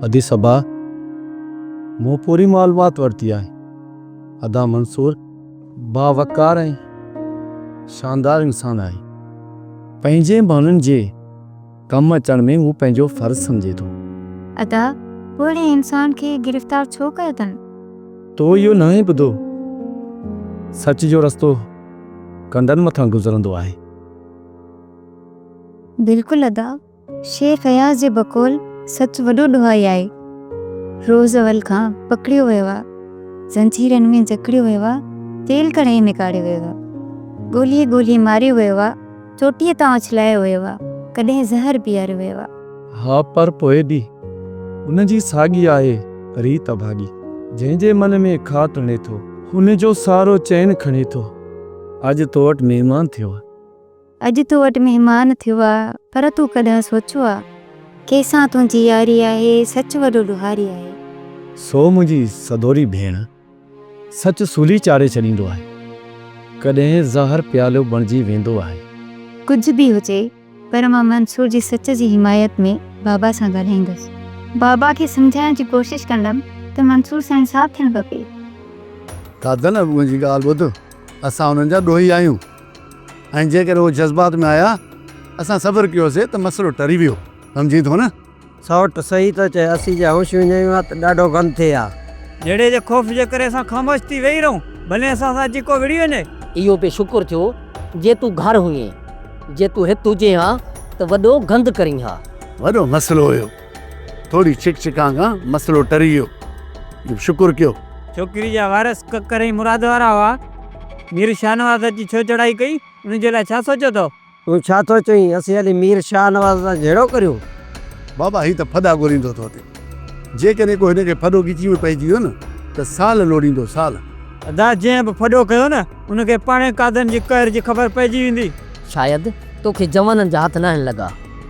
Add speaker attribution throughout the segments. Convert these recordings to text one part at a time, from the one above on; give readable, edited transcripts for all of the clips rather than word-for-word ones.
Speaker 1: ادي صبا، مون پوري معلومات ورتي آهي. ادا منصور باوقار ۽ شاندار انسان آهي. پنهنجي ماڻهن جي ڪم اچڻ ۾ هو پنهنجو فرض سمجهي ٿو.
Speaker 2: ادا، پوء اهڙي انسان کي گرفتار ڇو ڪيو اٿن؟
Speaker 1: تو اهو ناهي ٻڌو، سچ جو رستو ڪنڊن مٿان گذرندو آهي.
Speaker 2: بلڪل ادا، شيخ اياز جي بقول سچ وڏو ڏوهائي آهي. روز اول کان پڪڙيو ويو آ، زنجيرن ۾ جڪڙيو ويو آ، تيل ڪڙهائي ۾ ڪاڙهيو ويو آ، ڳولي ڳولي ماريو ويو آ، چوٽيء تان اڇلايو ويو آ، ڪڏهن زهر پياريو ويو آ.
Speaker 1: ها پر پوء به ان جي ساڳي آهي ريت اڀاڳي. جنهن جي من ۾ کاٽ هڻي ٿو. ان جو سارو چين کڻي ٿو. اڄ تو وٽ مهمان ٿيو آ.
Speaker 2: اڄ تو وٽ مهمان ٿيو آ، پر تو ڪڏهن سوچيو آ، ڪنهن سان تنهنجي ياري آهي، سچ وڏو ڏوهاري آهي.
Speaker 1: سو منهنجي سدوري ڀيڻ، سچ سولي چاڙهي ڇڏيندو آهي، ڪڏهن زهر پيالو بڻجي ويندو آهي.
Speaker 2: ڪجهه به هجي، پر مان منصور جي سچ جي حمايت ۾ بابا سان ڳالهائيندس. بابا کي سمجهائڻ جي ڪوشش ڪندم ته منصور سان انصاف ٿيڻ کپي.
Speaker 3: دادن ابوء جي ڳالهه ٻڌ، اسان انهن جا ڏوهي آهيون. ۽ جيڪڏهن هو جذبات ۾ آيا، اسان صبر ڪيوسي ته مسئلو ٽري ويو، سمجهين ٿو نه؟
Speaker 4: سئوٽ صحيح ٿو چئي، اسين جي هوش وڃايون ها ته ڏاڍو غم ٿئي ها.
Speaker 5: جهيڙي جي خوف جي ڪري اسان خاموش ٿي ويهي رهون، ڀلي اسان سان اچي ڪو وڙهي وڃي.
Speaker 6: اهو به شڪر ٿيو جي تون گهر هئين، جي تون هت هجين ها ته وڏو گند ڪرين ها.
Speaker 3: وڏو مسئلو هيو، ٿوري ڇڪ ڇڪان کان مسئلو ٽري ويو، اهو شڪر ڪيو.
Speaker 5: ڇوڪري جا وارث ڪڪر ۽ مراد وارا هئا. مير شاهنواز اچي ڇو چڙهائي ڪئي، ان جي لاء ڇا سوچيو اٿو؟
Speaker 4: تون ڇا ٿو چئين، اسين هلي مير شاهنواز سان جهيڙو ڪريون؟
Speaker 3: بابا هي ته ڦڏا ڳوليندو ٿو اچي. جيڪڏهن ڪو هن کي ڦڏو ڳچي ۾ پئجي ويو نه ته سال لوڙيندو سال.
Speaker 5: ادا جنهن به ڦڏو ڪيو نه ان کي پاڻهي قادن جي قهر جي خبر پئجي ويندي.
Speaker 6: شايد توکي جوانن جا هٿ ناهن لڳا.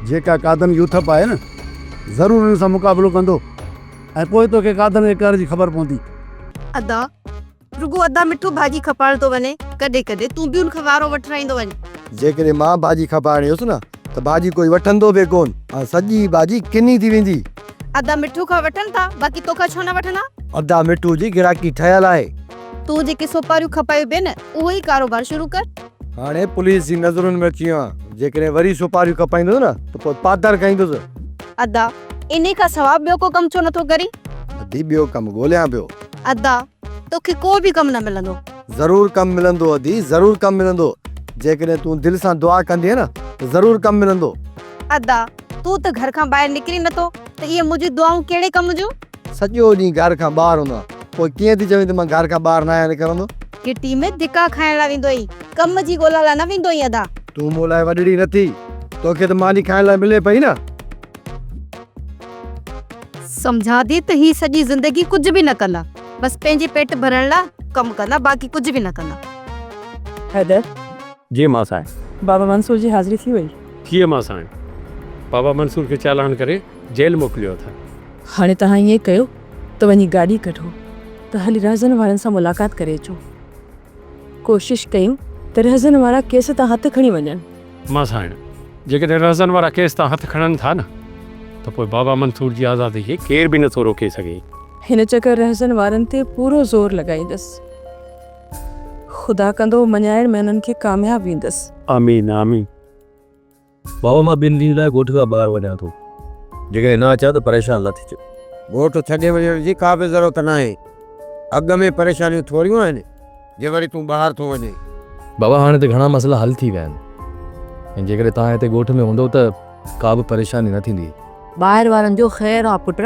Speaker 3: جيڪا قادن يوٿپ آهي نه ضرور ان سان مقابلو ڪندو ۽ پوء توکي قادن جي قهر جي خبر پوندي.
Speaker 7: ادا رڳو ادا مٺو ڀاڄي کپائڻ ٿو وڃي، ڪڏهن ڪڏهن تون به ان کان وارو وٺرائيندو وڃ.
Speaker 8: جيڪڏهن مان ڀاڄي کپائڻ ويس نه ته ڀاڄي ڪوئي وٺندو به ڪونه ۽ سڄي ڀاڄي ڪني ٿي ويندي.
Speaker 7: ادا مٺو کان وٺن ٿا، باقي توکان ڇو نه وٺندا؟
Speaker 8: ادا مٺو جي گراهڪي ٺهيل آهي.
Speaker 7: تون جيڪي سوپاريون کپايون پئي نه، اهو ئي ڪاروبار شروع ڪر.
Speaker 8: هاڻي پوليس جي نظرن ۾ اچي ويو آهيان، جيڪڏهن وري سوپاريون کپائيندس نه ته پوء پادر کائيندس.
Speaker 7: ادا انهي کان سوا ٻيو ڪو ڪم ڇو نٿو ڪرين؟
Speaker 8: ادي ٻيو ڪم ڳوليان پيو.
Speaker 7: ادا توکي ڪو به ڪم نه ملندو.
Speaker 8: ضرور ڪم ملندو ادي ضرور ڪم ملندو جيڪڏهن تون دل سان دعا ڪندين نه ته ضرور ڪم ملندو.
Speaker 7: ادا تون ته گهر کان ٻاهر نڪرين نٿو ته اهي منهنجون دعائون ڪهڙي ڪم جون؟
Speaker 8: سڄو ڏينهن گهر کان ٻاهر هوندو آهيان پوء ڪيئن ٿي چوين ته مان گهر کان ٻاهر ناهيان نڪرندو.
Speaker 7: گهٽي ۾ ڌڪا کائڻ لاء ويندو آهين ڪم جي ڳولا لاء نه ويندو آهين ادا.
Speaker 8: تون مون لاء وڏڙي نه ٿي توکي ته ماني کائڻ لاء ملي پئي نه.
Speaker 7: سمجهان ٿي ته هي سڄي زندگي ڪجهه به نه ڪندا، بس پنهنجي پيٽ ڀرڻ لاء ڪم ڪندا، باقي ڪجهه به نه ڪندا.
Speaker 9: حيدر.
Speaker 10: جي مان سائين.
Speaker 9: بابا منصور جي حاضري ٿي وئي؟
Speaker 10: ٿي مان سائين. بابا منصور کي چالان ڪري جيل موڪليو اٿن.
Speaker 9: هاڻي توهان ائين ڪيو ته وڃي گاڏي ڪڍو ته هلي رهزن وارن سان ملاقات ڪري اچون. ڪوشش ڪيون ته رهزن وارا ڪيس تان هٿ کڻي وڃن.
Speaker 10: مان سائڻ، جيڪڏهن رهزن وارا ڪيس تان هٿ کڻن ٿا نه ته پوء بابا منصور جي آزادي کي ڪير به نٿو روڪي سگهي.
Speaker 9: هن چڪر رهزن وارن تي پورو زور لڳائيندس. خدا ڪندو مڃائڻ ۾ انهن کي ڪامياب ويندس.
Speaker 10: آمين آمين.
Speaker 1: بابا مان ٻن ڏينهن لاء ڳوٺ کان ٻاهر وڃان ٿو. جيڪڏهن نه اچان ته پريشان نه ٿجو.
Speaker 4: ڳوٺ ڇڏي وڃڻ جي ڪا به ضرورت ناهي. اڳ ۾ پريشانيون ٿوريون آهن جي وري تون ٻاهر ٿو وڃين.
Speaker 1: بابا هاڻي ته گهڻا مسئلا حل ٿي ويا آهن ۽ جيڪڏهن توهان هتي ڳوٺ ۾ هوندؤ ته ڪا به پريشاني نه ٿيندي.
Speaker 11: ٻاهر وارن جو خير آ پٽ،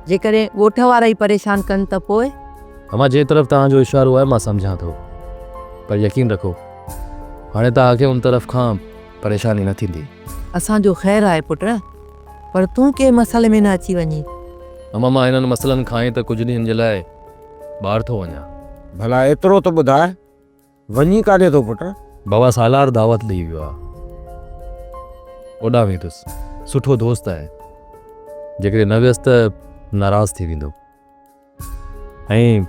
Speaker 11: جيڪڏهن ڳوٺ وارا ئي پريشان ڪن ته پوء؟
Speaker 1: امان جنهن طرف توهان جو اشارو آهي مان سمجهان ٿو پر يقين رکو هاڻي توهان کي ان طرف کان پريشاني نه ٿيندي.
Speaker 11: اسان جو خير آهي پٽ، پر تون ڪنهن مسئلي ۾ نه اچي وڃين.
Speaker 1: امان مان هنن مسئلن کان ئي ته ڪجهه ڏينهن جي لاء ٻاهر ٿو وڃان.
Speaker 4: ڀلا ايترو ته ٻڌاء، وڃين ڪاڏي ٿو پٽ؟
Speaker 1: بابا سالار دعوت ڏئي ويو آهي، اوڏانهن ويندس. سٺو دوست آهي، جيڪڏهن نه ويس ته ناراض ٿي ويندو. ۽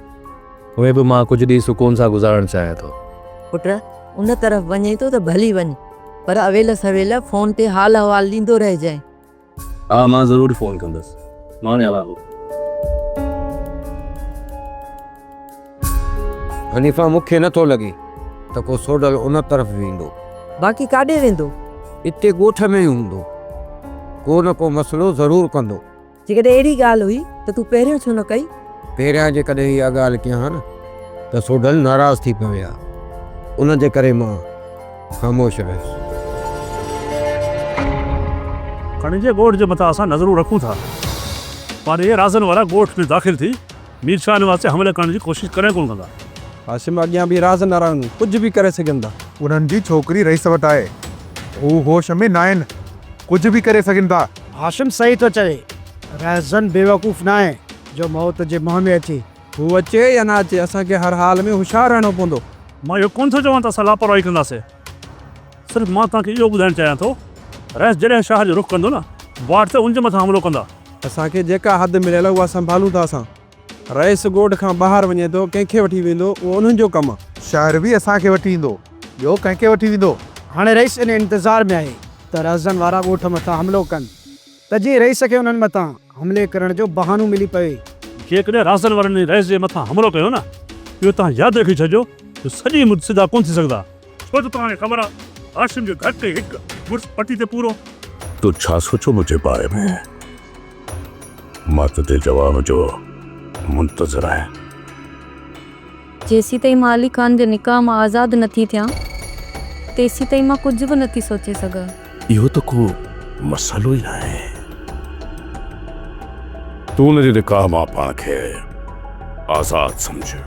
Speaker 1: اهي به مان ڪجهه ڏينهن سڪون سان گذارڻ چاهيان ٿو.
Speaker 11: پٽ، ان طرف وڃين ٿو ته ڀلي وڃ، پر اويل سويل فون تي حال احوال ڏيندو رهجانء.
Speaker 1: ها مان ضرور فون ڪندس.
Speaker 10: ماڻيل آهو.
Speaker 4: حنيفه مون کي نه ٿو لڳي ته ڪو سوڍل ان طرف ويندو.
Speaker 11: باقي ڪاڏي ويندو؟
Speaker 4: اتي ڳوٺ ۾ ئي هوندو. ڪو نه ڪو مسئلو ضرور ڪندو.
Speaker 11: جيڪڏهن اهڙي ڳالهه هئي ته تون پهريان ڇو نه ڪئي؟
Speaker 4: پهريان جيڪڏهن اها ڳالهه ڪيان ها نه ته سوڍل ناراض ٿي پوي ها. ان جي ڪري مان خاموش رهيس.
Speaker 12: کڻجي ڳوٺ جي مٿان اسان نظرون رکون ٿا. پر اهي رازن وارا ڳوٺ ۾ داخل ٿي مير شاهنواز تي حملي ڪرڻ جي ڪوشش ڪڏهن ڪونه ڪندا.
Speaker 13: هاشم اڳيان به راز نه رهن، ڪجهه به ڪري سگهن ٿا.
Speaker 14: انهن جي ڇوڪري رئيس وٽ آهي، هو هوش ۾ ناهن، ڪجهه به ڪري سگهن ٿا.
Speaker 15: هاشم صحيح ٿو چوي، رهزن بيوقوف ناهي جو موت جي منهن ۾ اچي.
Speaker 13: هو اچي يا نه اچي، اسان کي هر حال ۾ هوشيار رهڻو پوندو.
Speaker 12: مان اهو ڪونه ٿو چوان ته اسان لاپرواهي ڪنداسين. صرف مان توهان کي اهو ٻڌائڻ چاهيان ٿو، رئيس جڏهن شهر جو رخ ڪندو نه، واٽ تي ان جي مٿان حملو ڪندا.
Speaker 13: اسان کي جيڪا حد مليل آهي اها سنڀالون ٿا اسان. رئيس ڳوٺ کان ٻاهر وڃي ٿو، ڪنهن کي وٺي ويندو، اهو انهن جو ڪم آهي.
Speaker 14: شهر به اسان کي وٺي ايندو، ٻيو ڪنهن کي وٺي ويندو؟
Speaker 15: هاڻي رئيس ان انتظار ۾ آهي ته رهزن وارا ڳوٺ مٿان حملو ڪن ته جيئن رئيس کي انهن مٿان حملي ڪرڻ جو بهانو ملي پوي.
Speaker 12: جيڪڏهن رهزن وارن رئيس جي مٿان حملو ڪيو نه، اهو توهان ياد رکي ڇڏجو ته سڄي مد سڌا ڪونه ٿي سگهندا. ڇو ته توهان کي خبر آ هاشم جو گهٽ ۽ هڪ مڙس پٽي تي پورو.
Speaker 16: تو ڇا سوچيو منهنجي باري ۾؟ مان تنهنجي جواب جو منتظر آهيان.
Speaker 2: جيسيتائين مان علي خان جي نڪاح مان آزاد نه ٿي ٿيان، تيسيتائين مان ڪجهه به نه ٿي سوچي سگهان.
Speaker 16: اهو ته ڪو مسئلو ئي ناهي. تون ان جي نڪاح مان پاڻ کي آزاد سمجهه.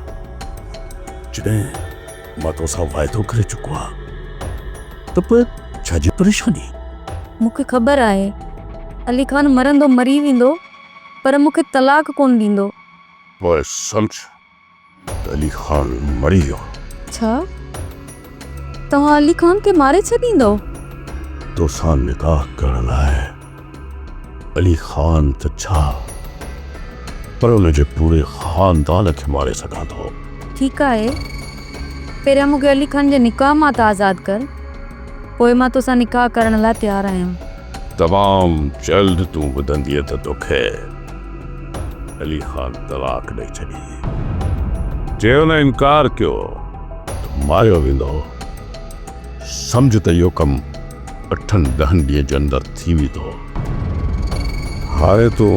Speaker 16: جڏهن مان توسان واعدو ڪري چڪو آهيان ته پوء ڇا جي پريشاني؟
Speaker 2: مون کي خبر آهي، علي خان مرندو مري ويندو، پر مون کي طلاق ڪونه ڏيندو.
Speaker 16: پوء سمجهه ته علي خان مري ويو.
Speaker 2: ڇا؟ توهان علي خان کي ماري ڇڏيندؤ؟
Speaker 16: توسان نڪاح ڪرڻ لاء علي خان ته ڇا پر ان جي پوري خاندان کي ماري سگهان ٿو.
Speaker 2: ٺيڪ آهي، پهريان مون کي علي خان جي نڪاح مان ته آزاد ڪر، پوء مان توسان نڪاح ڪرڻ لاء تيار آهيان.
Speaker 16: تمام جلد تون ٻڌندينء ته توکي علي خان طلاق ڏئي ڇڏي. جي هن انڪار ڪيو ته ماريو ويندو. سمجهه ته اهو ڪم اٺن ڏهن ڏينهن جي اندر ٿي ويندو. هاڻي تون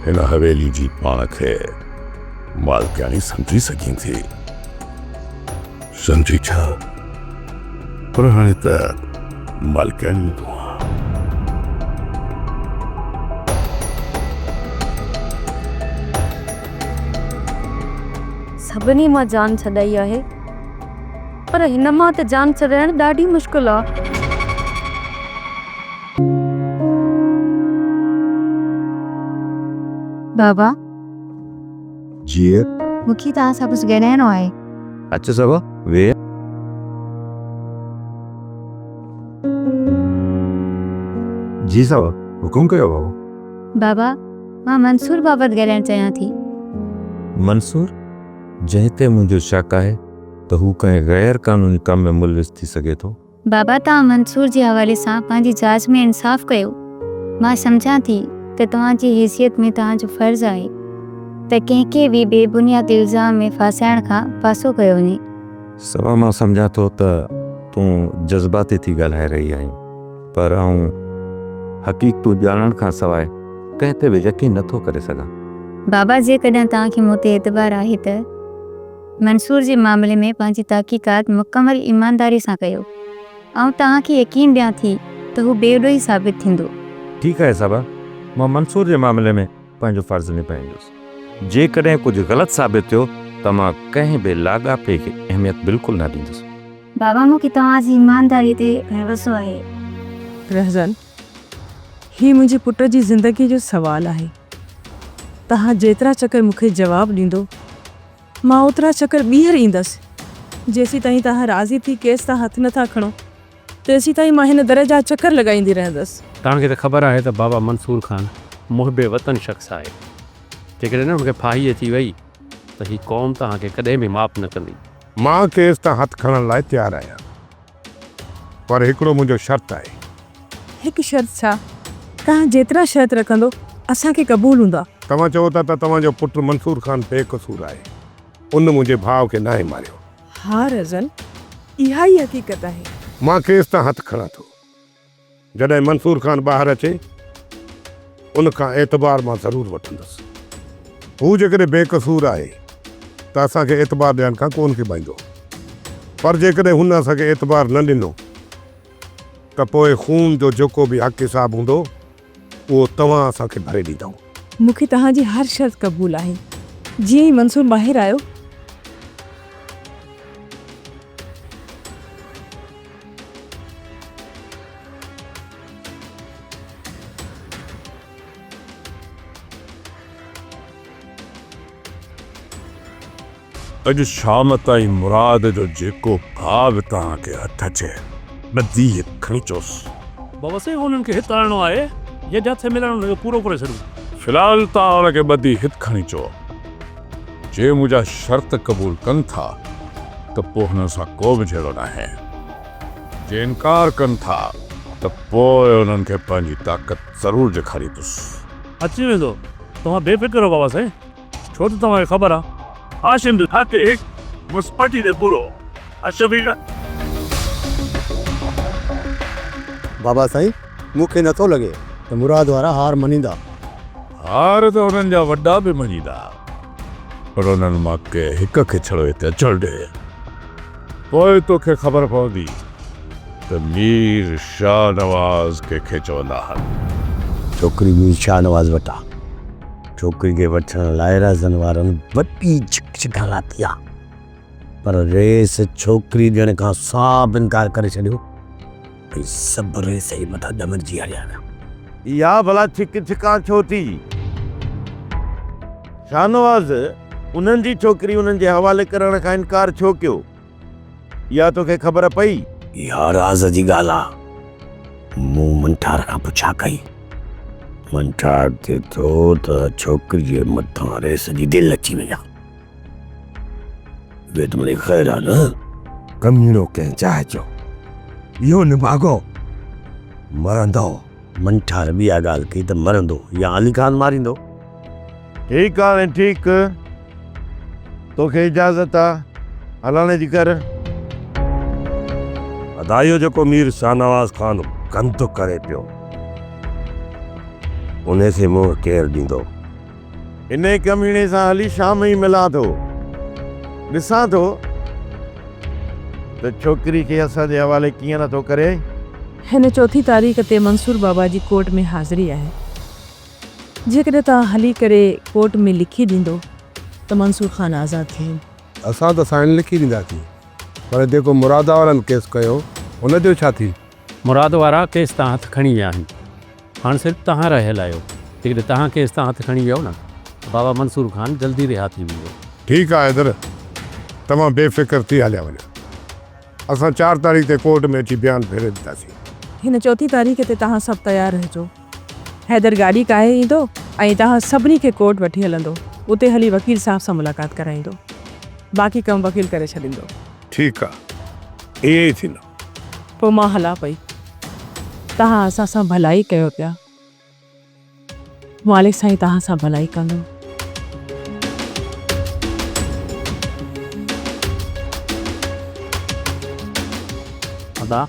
Speaker 16: هن حويلي جي پاڻ کي مالڪياڻي سمجهي سگهين ٿي. سمجهي ڇا؟ پر هاڻي ته مالڪياڻي تون آن.
Speaker 2: سڀني مان جان ڇڏائي آهي. پر هن مان ته جان ڇڏائڻ ڏاڍي مشڪل آ. بابا.
Speaker 17: جيء.
Speaker 2: مون کي توهان سان ڪجهه ڳالهائڻو آهي.
Speaker 17: اچ صبا، ويهه. جي صبا، حڪم ڪيو بابا.
Speaker 2: بابا، مان منصور بابت ڳالهائڻ چاهيان ٿي.
Speaker 17: منصور؟ جنهن تي منهنجو شڪ آهي ته هو ڪنهن غير قانوني ڪم ۾ ملوث ٿي سگهي ٿو.
Speaker 2: بابا توهان منصور جي حوالي سان پنهنجي جاچ ۾ انصاف ڪيو. مان سمجهان ٿي ته توهان جي حيثيت ۾ توهان جو فرض آهي ته ڪنهن کي به بي بنياد الزام ۾ ڦاسائڻ کان پاسو ڪيو وڃي.
Speaker 17: صبا مان سمجهان ٿو ته تون جذباتي ٿي ڳالهائي رهي آهين پر آئون حقيقتون ڄاڻڻ کان سواء ڪنهن تي به يقين نه ٿو ڪري سگهان.
Speaker 2: بابا جيڪڏهن توهان کي مون تي اعتبار آهي ته منصور جي معاملي ۾ پنهنجي تحقيقات مڪمل ايمانداري سان ڪيو. آئون توهان کي يقين ڏيان ٿي ته هو بي ڏوهي ثابت ٿيندو.
Speaker 17: ٺيڪ آهي صاحبه، مان منصور جي معاملي ۾ پنهنجو فرض نڀائيندس. جيڪڏهن ڪجهه غلط ثابت ٿيو ته مان ڪنهن به لاڳاپي کي اهميت بلڪل نه ڏيندس.
Speaker 2: بابا مون کي توهان جي ايمانداري تي ڀروسو آهي.
Speaker 9: رهزن، هي منهنجي پٽ جي زندگيء جو سوال آهي. توهان جيترا چڪر مون کي جواب ڏيندو، مان اوترا چڪر ٻيهر ايندس. جيسيتائين توهان راضي ٿي ڪيس تان هٿ نه ٿا کڻو، تيسيتائين مان هن در جا چڪر لڳائيندي رهندس.
Speaker 10: توهان کي ته خبر آهي ته بابا منصور خان محب وطن شخص آهي. جيڪڏهن هن کي ڦاهي اچي وئي ته هي قوم توهان کي ڪڏهن به معاف نه ڪندي.
Speaker 14: مان ڪيس تان هٿ کڻڻ لاء تيار آهيان. پر هڪڙو منهنجو شرط آهي.
Speaker 9: هڪ شرط ڇا؟ توهان جيترا شرط رکندو، اسان کي قبول هوندا.
Speaker 16: توهان چئو ٿا ته توهان جو پٽ منصور خان بي قصور آهي. ان منهنجي ڀاء کي ناهي ماريو.
Speaker 9: ها رزن، اها ئي حقيقت آهي.
Speaker 16: مان ڪيس تان هٿ کڻان ٿو. جڏهن منصور خان ٻاهر اچي، ان کان اعتبار مان ضرور وٺندس. هو جيڪڏهن بي قصور آهي ته اسان کي اعتبار ڏيڻ کان ڪونه ڪيٻائيندو. پر جيڪڏهن هن اسان کي اعتبار نه ڏنو ته پوء خون جو جيڪو به حق حساب هوندو، اهو توهان اسان کي ڀري ڏيندؤ.
Speaker 9: مون کي توهان جي هر شرط قبول آهي. جيئن ئي منصور ٻاهر آيو.
Speaker 16: اڄ شام تائين مراد جو جيڪو ڀاء به توهان کي هٿ اچي، ٻڌي کڻي اچوس.
Speaker 12: بابا سائين انهن کي هت آڻڻو آهي يا جاٿي ملڻ انهن جو پورو ڪري ڇڏون.
Speaker 16: في الحال توهان ان کي ٻڌي هت کڻي اچو. جي منهنجا شرط قبول ڪن ٿا ته پوء هنن سان ڪو به جهيڙو ناهي. جي انڪار ڪن ٿا ته پوء انهن کي پنهنجي طاقت ضرور ڏيکاريندس.
Speaker 12: اچي ويندو، توهان بي فڪر رهو بابا سائين، ڇو ته توهان کي خبر آ. هاشم جو هٿ هڪ مس پٽي تي پورو آ شفيق.
Speaker 8: بابا سائين، مون کي نٿو لڳي ته مراد وارا هار مڃيندا.
Speaker 16: هار ته انهن جا وڏا به مڃيندا، پر انهن مان ڪنهن هڪ کي ڇڙو هتي اچڻ ڏي، پوء توکي خبر پوندي ته مير شاهنواز ڪنهن کي چوندا آهن.
Speaker 18: ڇوڪري مير شاهنواز وٽ آ. ڇوڪري کي وٺڻ لاء رهزن وارن وڏي ڇڪ ڇڪان لاتي آ، پر رئيس ڇوڪري ڏيڻ کان صاف انڪار ڪري ڇڏيو. ۽ سڀ ريس جي مٿان ڏمرجي هليا ويا.
Speaker 19: اها ڀلا ڇڪ ڇڪان ڇو ٿي؟ شاهنواز انهن جي ڇوڪري انهن جي حوالي ڪرڻ کان انڪار ڇو ڪيو؟ اها توکي خبر پئي؟
Speaker 18: اها راز جي ڳالهه آ. مون منٺار کان پڇا ڪئي. منٺار چئي ٿو ته ڇوڪري جي مٿان ريس جي دل اچي وئي آ. اهي ته مڙئي خير آ نه.
Speaker 4: ڪميڻو ڪنهن جاء جو، اهو نڀاڳو مرندو.
Speaker 18: منٺار به اها ڳالهه ڪئي ته مرندو يا علي خان ماريندو.
Speaker 19: ٺيڪ آ هاڻي ٺيڪ، توکي اجازت آ هلڻ جي ڪر.
Speaker 4: ادا اهو جيڪو مير شاهنواز خان گند ڪري پيو، انهي کي منهن ڪير ڏيندو؟
Speaker 19: انهيء ڪميڻي سان هلي شام ئي ملان ٿو. ڏسان ٿو ته ڇوڪري کي اسان جي حوالي ڪيئن نه ٿو ڪري.
Speaker 9: هن چوٿين تاريخ تي منصور بابا جي ڪورٽ ۾ حاضري آهي. جيڪڏهن توهان هلي ڪري ڪورٽ ۾ لکي ڏيندو ته منصور خان آزاد ٿي ويندو.
Speaker 13: اسان ته سائين لکي ڏينداسين پر جيڪو مرادا وارن ڪيس ڪيو ان جو ڇا ٿي؟
Speaker 10: مراد وارا ڪيس تان هٿ کڻي ويا آهن. هاڻ صرف توهان رهيل آهيو. جيڪڏهن توهان ڪيس تان هٿ کڻي ويؤ نه ته بابا منصور خان جلدي رها ٿي ويندو.
Speaker 16: ٺيڪ آهي حيدر، توهان بي فڪر ٿي هليا وڃو. اسان چار تاريخ تي ڪورٽ ۾ اچي بيان ڦيري ڏينداسين.
Speaker 9: هن چوٿين تاريخ تي توهان سڀ تيار رهجو. حيدر گاڏي ڪاهي ايندو ۽ توهان سڀني کي ڪورٽ وٺي هلندو. اتي هلي وڪيل صاحب سان ملاقات ڪرائيندو. باقي ڪم وڪيل ڪري ڇڏيندو.
Speaker 16: ٺيڪ آ، ائين ئي ٿيندو.
Speaker 9: پوء مان هلان پئي. توهان اسان سان ڀلائي ڪيو پيا. مالڪ سائين توهان سان ڀلائي ڪندو.
Speaker 5: ادا!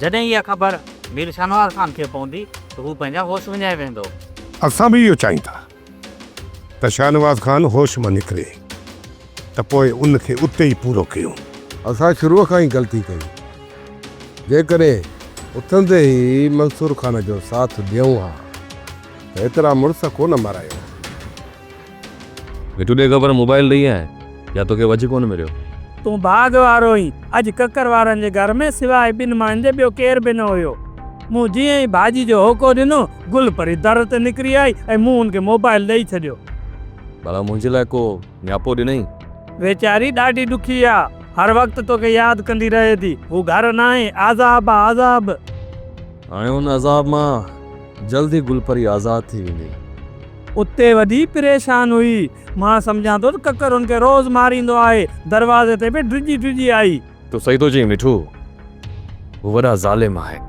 Speaker 20: جڏهن اها خبر مير شاهنواز خان کي پوندي ته هو پنهنجا هوش وڃائي ويهندو.
Speaker 16: اسان به اهو چاهيون ٿا ته شاهنواز خان هوش مان نڪري ته پوء ان کي اتي ئي پورو ڪيون.
Speaker 13: اسان شروع کان ئي غلطي ڪئي. جيڪڏهن اٿندي ئي منصور خان جو ساٿ ڏيون ها ته ايترا مڙس ڪو نه مارايون ها.
Speaker 21: مٺو ڏي خبر موبائل ڏئي آئين يا توکي وجهه ڪونه مليو.
Speaker 5: تون ڀاڳ وارو آهين. اڄ ڪڪر وارن جي گهر ۾ سواء ٻن ماين جي ٻيو ڪير به نه هيو. مون جيئن ئي ڀاڄي جو هوڪو ڏنو، گل پري در تي نڪري آئي ۽ مون هن کي موبائل ڏئي ڇڏيو.
Speaker 21: ڀلا منهنجي لاء ڪو نياپو ڏنئي؟
Speaker 5: ويچاري ڏاڍي ڏکي آ. هر وقت توکي ياد ڪندي رهي ٿي. هو گهر ناهي، عذاب آ عذاب.
Speaker 21: هاڻي ان عذاب مان جلد ئي گل پري آزاد ٿي ويندي.
Speaker 5: اتي وڏي پريشان هئي. مان سمجهان ٿو ته ڪڪر هن کي روز ماريندو آهي. دروازي تي به ڊڄي ڊڄي آئي.
Speaker 21: تون صحيح ٿو چئين مٺو. هو وڏا ظالم آهن.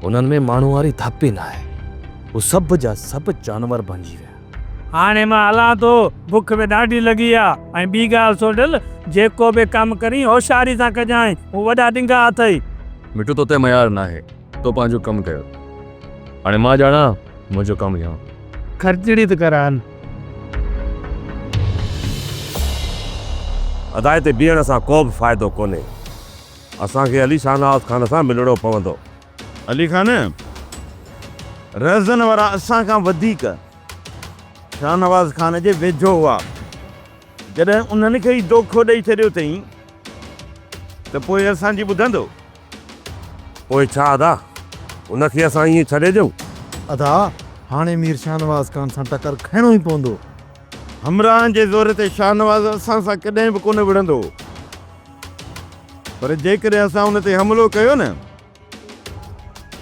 Speaker 21: انهن ۾ ماڻهو واري ڌپ ئي ناهي.
Speaker 1: هو سڀ جا سڀ جانور بڻجي ويا.
Speaker 5: هاڻي مان هلان ٿو، بک به ڏاڍي لڳي آ ۽ ٻي ڳالهه سوڍل، جيڪو به ڪم ڪرين هوشياري سان ڪجانء، هو وڏا ڏنگا اٿئي.
Speaker 21: مٺو تو تي ميار ناهي، تو پنهنجو ڪم ڪيو. هاڻي مان ڄاڻان منهنجو ڪم ڄاڻ.
Speaker 5: خرچڙي ته ڪران.
Speaker 13: ادا هتي بيهڻ سان ڪو به فائدو ڪونهي. اسان کي علي شاهنواز خان سان ملڻو پوندو.
Speaker 19: علي خان، رهزن وارا اسان کان وڌيڪ شاهنواز خان جي ويجهو هئا. جڏهن انهن کي ئي دوکو ڏئي ڇڏيو اٿئين ته پوء اسان جي ٻڌندو؟
Speaker 13: پوء ڇا ادا، ان کي اسان ائين ڇڏي ڏيون؟
Speaker 14: ادا، هاڻي مير شاهنواز خان سان ٽڪر کائڻو ئي پوندو.
Speaker 19: همراهن جي زور تي شاهنواز اسان سان ڪڏهن به ڪونه وڙهندو. پر جيڪڏهن اسان ان تي حملو ڪيو نه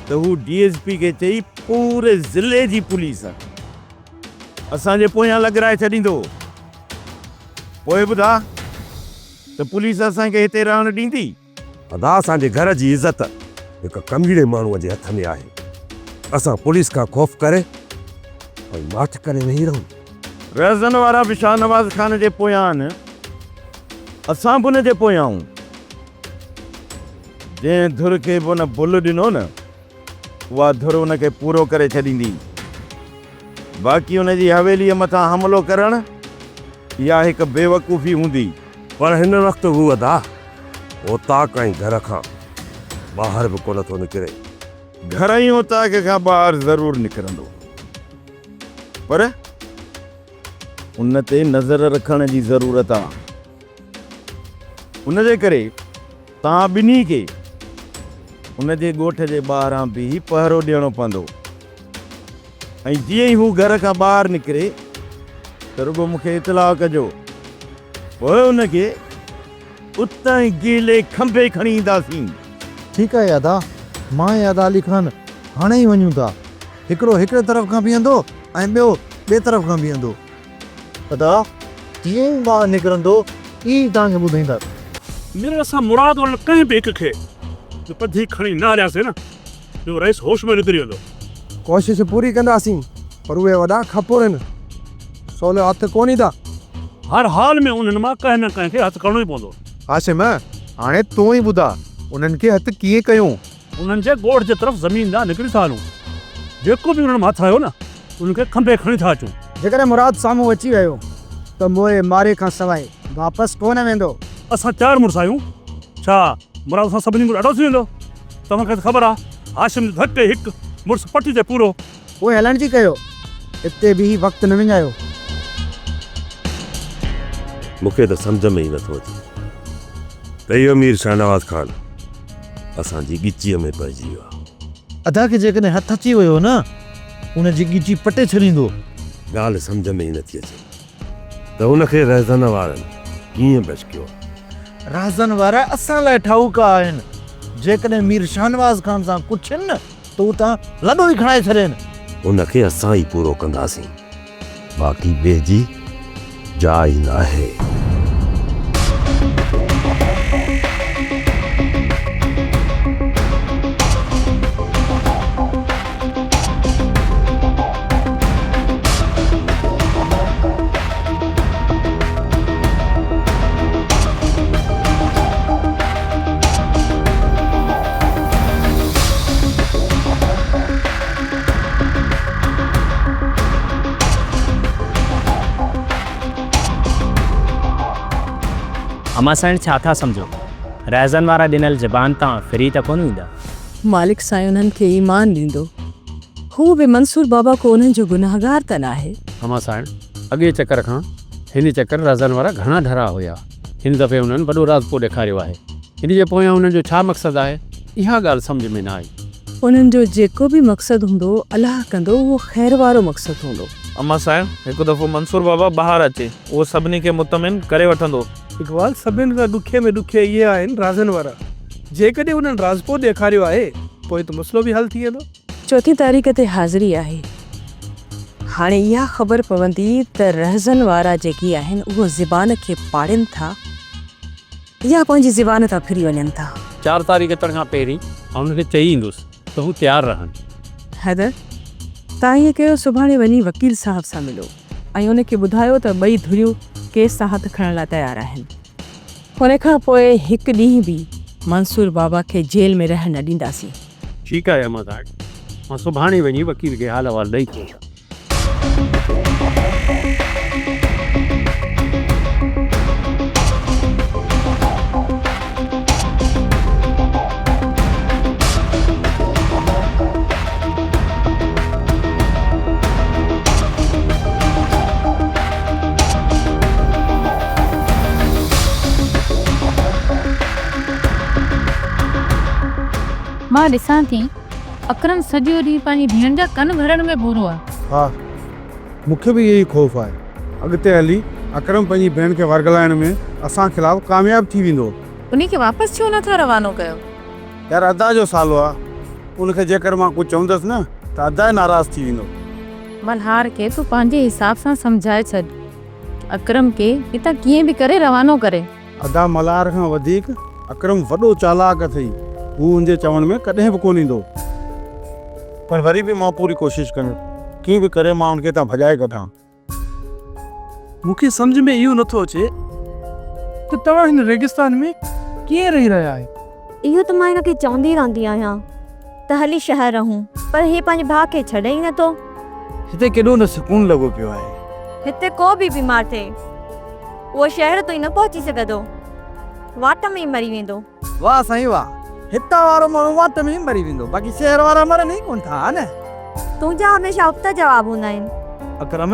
Speaker 19: ته هو ڊي ايس پي کي چئي پوري ضلعي جي پوليس اسان جي پويان لڳرائي ڇڏيندو. پوء ٻڌاء ته پوليس اسان کي هتي رهڻ ڏيندي؟
Speaker 13: ادا اسان جي گهر جي عزت هڪ ڪميڻي ماڻهوء جي هٿ ۾ آهي. اسان پوليس کان خوف ڪري ۽ ماٺ ڪري ويهي رهون.
Speaker 19: رهزن وارا به شاهنواز خان جي پويان آهن، اسان به ان جي پويان آهيون. جنهن ڌر کي به ان بل ڏنو نه، اها ڌر ان کي پورو ڪري ڇڏيندي. باقي ان جي حويليء مٿان حملو ڪرڻ، اها هڪ بيوقوفي هوندي.
Speaker 13: پر هن وقت هو ادا اوطاق ۽ گهر کان ٻاهر به ڪونه ٿو نڪري.
Speaker 19: گهر ۽ اوطاق کان ٻاهر ضرور نڪرندو، پر ان تي نظر رکڻ جي ضرورت آ. ان جي ڪري توهان ٻنهي کي ان جي ڳوٺ جي ٻاهران بيهي پهرو ڏيڻو پوندو ۽ جيئن ئي هو گهر کان ٻاهر نڪري ته رڳو مون کي اطلاع ڪجو. پوء ان کي اتان ئي گيلي کنڀي کڻي اينداسين.
Speaker 14: ٺيڪ آهي ادا، مان ۽ ادا علي خان هاڻي ئي وڃون ٿا. هڪڙو هڪڙي طرف کان بيهندو ۽ ٻيو ٻئي طرف کان بيهندو. ادا، جيئن ئي ٻاهر نڪرندو ائين ئي توهان کي ٻڌائينداسين.
Speaker 12: ميرل اسان مراد وارن ڪنهن به هڪ کي جو پڌي کڻي نه هلياسين نه جو رئيس هوش ۾ نڪري ويندو.
Speaker 8: ڪوشش پوري ڪنداسين پر اهي وڏا کپور آهن، سولو هٿ ڪونه ايندا.
Speaker 12: هر حال ۾ انهن مان ڪنهن نه ڪنهن کي هٿ ڪرڻو ئي پوندو.
Speaker 14: هاشم، هاڻي تون ئي ٻڌاء انهن کي هٿ ڪيئن ڪيون؟
Speaker 12: انهن جي ڳوٺ جي طرف زمين ڏانهن نڪري ٿا هلون. جيڪو به انهن مان هٿ آيو نه، انهن کي کنڀي کڻي ٿا اچون.
Speaker 15: جيڪڏهن مراد سامهون اچي ويو ته موئي ماري کان سواء واپس ڪونه ويندو.
Speaker 12: اسان چار مڙس آهيون، ڇا مراد اسان سڀني کان ڏاڍو ٿي ويندو؟ توهان کي ته خبر آ، هاشم جو ڌڪ ئي هڪ مڙس پٽي تي پورو.
Speaker 15: پوء هلڻ جي ڪيو، اتي بيهي وقت نه وڃايو.
Speaker 13: مون کي ته سمجهه ۾ ئي نٿو اچي ته اهو مير شاهنواز خان اسان جي ڳچيء ۾ پئجي ويو آهي.
Speaker 14: ادا کي جيڪڏهن هٿ اچي ويو نه، ان جي ڳچي پٽي ڇڏيندو.
Speaker 13: ڳالهه سمجهه ۾ ئي نٿي اچي ته ان کي رهزن وارن ڪيئن بشڪيو.
Speaker 14: رهزن وارا اسان لاء ٺاهوڪا آهن. جيڪڏهن مير شاهنواز خان سان ڪڇن نه ته اتان لڏو ئي کڻائي ڇڏين.
Speaker 13: ان کي اسان ئي پورو ڪنداسين. باقي ٻئي جي جاء ئي ناهي.
Speaker 6: امان سائڻ ڇا ٿا سمجهو؟ رهزن وارا ڏنل زبان تان ڦري ته ڪونه ويندا.
Speaker 9: مالڪ سائين انهن کي ايمان ڏيندو. هو به منصور بابا ڪو انهن جو گنهگار ته ناهي.
Speaker 10: امان سائڻ اڳئين چڪر کان هن چڪر رهزن وارا گهڻا ڍرا هيا. هن دفعي انهن وڏو راضپو ڏيکاريو آهي. ان جي پويان انهن جو ڇا مقصد آهي، اها ڳالهه سمجهه ۾ نه آئي.
Speaker 9: انهن جو جيڪو به مقصد هوندو، الله ڪندو اهو خير وارو مقصد هوندو.
Speaker 22: امان صاحب، هڪ دفعو منصور بابا ٻاهر اچي، اهو سڀني کي مطمئن ڪري وٺندو.
Speaker 23: اقبال، سڀني کان ڏکي ۾ ڏکي اهي آهن رازن وارا. جيڪڏهن انهن راضپو ڏيکاريو آهي، پوء ته مسئلو به حل ٿي ويندو.
Speaker 9: چوٿين تاريخ تي حاضري آهي. هاڻي اها خبر پوندي ته رهزن وارا جيڪي آهن اهو زبان کي پاڙين ٿا يا پنهنجي زبان تان ڦري وڃن ٿا.
Speaker 10: چار تاريخ اچڻ کان پهرين آئون انهن کي چئي ايندس ته هو تيار رهن.
Speaker 9: حيدر، توهان ائين ڪيو سڀاڻي وڃي وڪيل صاحب سان ملو ۽ ان کي ٻڌايو ته ٻئي ڌريون ڪيس تان هٿ کڻڻ لاء تيار آهن. ان کان پوء هڪ ڏينهن به منصور بابا کي جيل ۾ رهڻ نه ڏينداسين.
Speaker 10: ٺيڪ آهي احمد صاحب، مان سڀاڻي وڃي وڪيل کي حال احوال ڏئي ٿو اچان.
Speaker 3: مان ڏسان ٿي اڪرم سڄو ڏينهن پنهنجي ڀيڻ جا ڪن ڀرڻ ۾ پورو آ.
Speaker 13: ها، مون کي به اهو ئي خوف آهي. اڳتي هلي اڪرم پنهنجي ڀيڻ کي ورغلائڻ ۾ اسان خلاف ڪامياب ٿي ويندو.
Speaker 3: انهي کي واپس ڇو نه ٿا روانو ڪيو؟
Speaker 13: يار ادا جو سالو آ، ان کي جيڪر مان ڪجهه چوندس نه ته ادا ئي ناراض ٿي ويندو.
Speaker 3: ملهار کي تون پنهنجي حساب سان سمجهائي ڇڏ. اڪرم کي هتان ڪيئن به ڪري روانو ڪري.
Speaker 13: ادا ملهار کان وڌيڪ اڪرم وڏو چالاڪ اٿئي، هو هن جي چوڻ ۾ ڪڏهن به ڪونه ايندو. پر وري به مان پوري ڪوشش ڪندس، ڪيئن به ڪري مان هن کي هتان ڀڄائي ڪڍان.
Speaker 23: مون کي سمجهه ۾ اهو نٿو اچي ته توهان هن ريگستان ۾ ڪيئن رهي رهيا آهيو؟
Speaker 7: اهو ته مان هن کي چوندي رهندي آهيان ته هلي شهر رهون پر هي پنهنجي ڀاء کي ڇڏي ئي نٿو.
Speaker 19: هتي ڪيڏو نه سڪون لڳو پيو آهي.
Speaker 7: هتي ڪو به بيمار ٿئي اهو شهر تائين نه پهچي سگهندو، واٽ ۾ ئي مري ويندو.
Speaker 15: واهه سائين واهه، هتان وارو ماڻهو واٽ ۾ ئي مري ويندو، باقي شهر وارا مرن ئي ڪونه ٿا ها نه؟
Speaker 7: تنهنجا هميشه ابتا جواب هوندا آهن.
Speaker 19: اڪرم،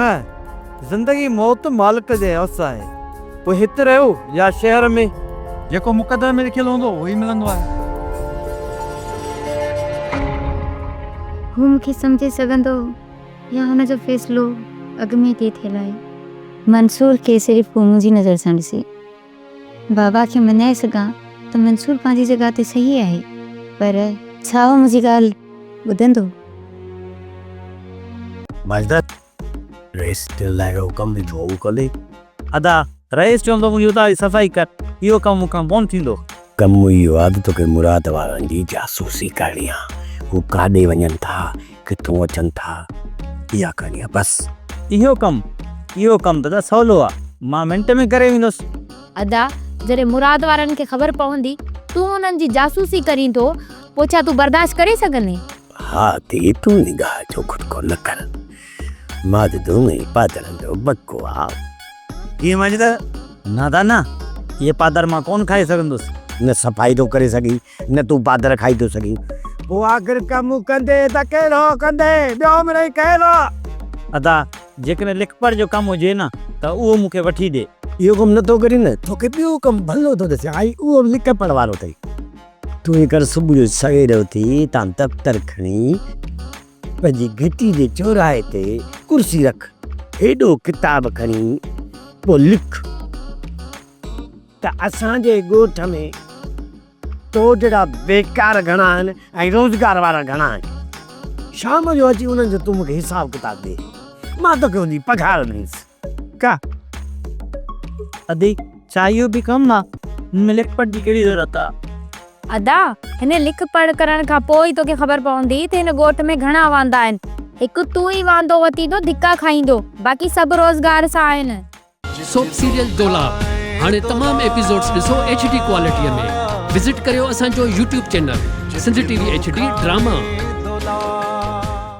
Speaker 19: زندگي موت مالڪ جي وس آهي، پوء هت رهيو يا شهر ۾.
Speaker 15: جيڪو مقدر ۾ لکيل هوندو اهو ئي ملندو آهي.
Speaker 2: هو مون کي سمجهي سگهندو يا هن جو فيصلو اڳ ۾ ئي طئي ٿيل آهي. منصور کي صرف هو منهنجي نظر سان ڏسي. بابا کي مڃائي سگهان ته منصور پنهنجي جڳهه تي صحيح آهي پر ڇا هو منهنجي ڳالهه ٻڌندو؟
Speaker 18: ماجده، رئيس تنهن لاء اهو ڪم ڏٺو هو ڪندي.
Speaker 20: ادا، رئيس چوندو منهنجي اتان جي صفائي ڪر، اهو ڪم مون کان ڪونه ٿيندو.
Speaker 18: ڪم اهو آ ته توکي مراد وارن جي جاسوسي ڪرڻي آ، هو ڪاڏي وڃن ٿا، ڪٿون اچن ٿا، اها ڪرڻي آ بس.
Speaker 20: اهو ڪم، اهو ڪم ته ادا سولو آ، مان منٽ ۾ ڪري ويندس.
Speaker 3: ادا، جڏهن مراد وارن کي خبر پوندي تون انهن جي جاسوسي ڪرين ٿو، پوء ڇا تون برداشت ڪري سگهندين؟
Speaker 18: ها ٿي، تون نگاهه جو کٽڪو نه ڪر. ماجدو ۽ پادرن جو بڪو آ.
Speaker 20: ڪيئن ماجد؟ نه ادا نه، اهي پادر مان ڪونه کائي سگهندس.
Speaker 18: نه صفائي ٿو ڪري سگهين، نه تون پادر کائي ٿو سگهين.
Speaker 5: پوء آخر ڪم ڪندي ته ڪهڙو ڪندي؟ ٻيو مڙئي ڪهڙو؟
Speaker 20: ادا، جيڪڏهن لکپڙهه جو ڪم هجي نه ته اهو مون کي وٺي ڏي.
Speaker 18: اهو ڪم نه ٿو ڪرين نه، توکي ٻيو ڪم ڀلو ٿو ڏسيان ۽ اهو به لکپڙهه وارو اٿئي. تون ائين ڪر صبح جو سوير اٿي تان دفتر کڻي پنهنجي گهٽي جي چوراهي تي ڪرسي رک، هيڏو ڪتاب کڻي پوء لک ته اسان جي ڳوٺ ۾ تو جهڙا بيڪار گهڻا آهن ۽ روزگار وارا گهڻا آهن. شام جو اچي انهن جو تون مون کي حساب ڪتاب ڏي، مان توکي ان جي پگهار ڏيندس.
Speaker 20: ڪا. ادي، ڇا اهو به ڪم آ؟ هن ۾ لک پڙهه جي ڪهڙي ضرورت آ؟
Speaker 3: ادا، هن لک پڙهه ڪرڻ کان پوء ئي توکي خبر پوندي ته هن ڳوٺ ۾ گهڻا واندا آهن. هڪ تون ئي واندو وتين ٿو ڌڪا کائيندو، باقي سڀ روزگار سان آهن.
Speaker 11: سوپ سيريل دولاب هاڻي تمام ايپيسوڊز ڏسو ايڇ ڊي ڪوالٽي ۾ وزٽ ڪريو اسان جو YouTube channel Sindh T V H D drama.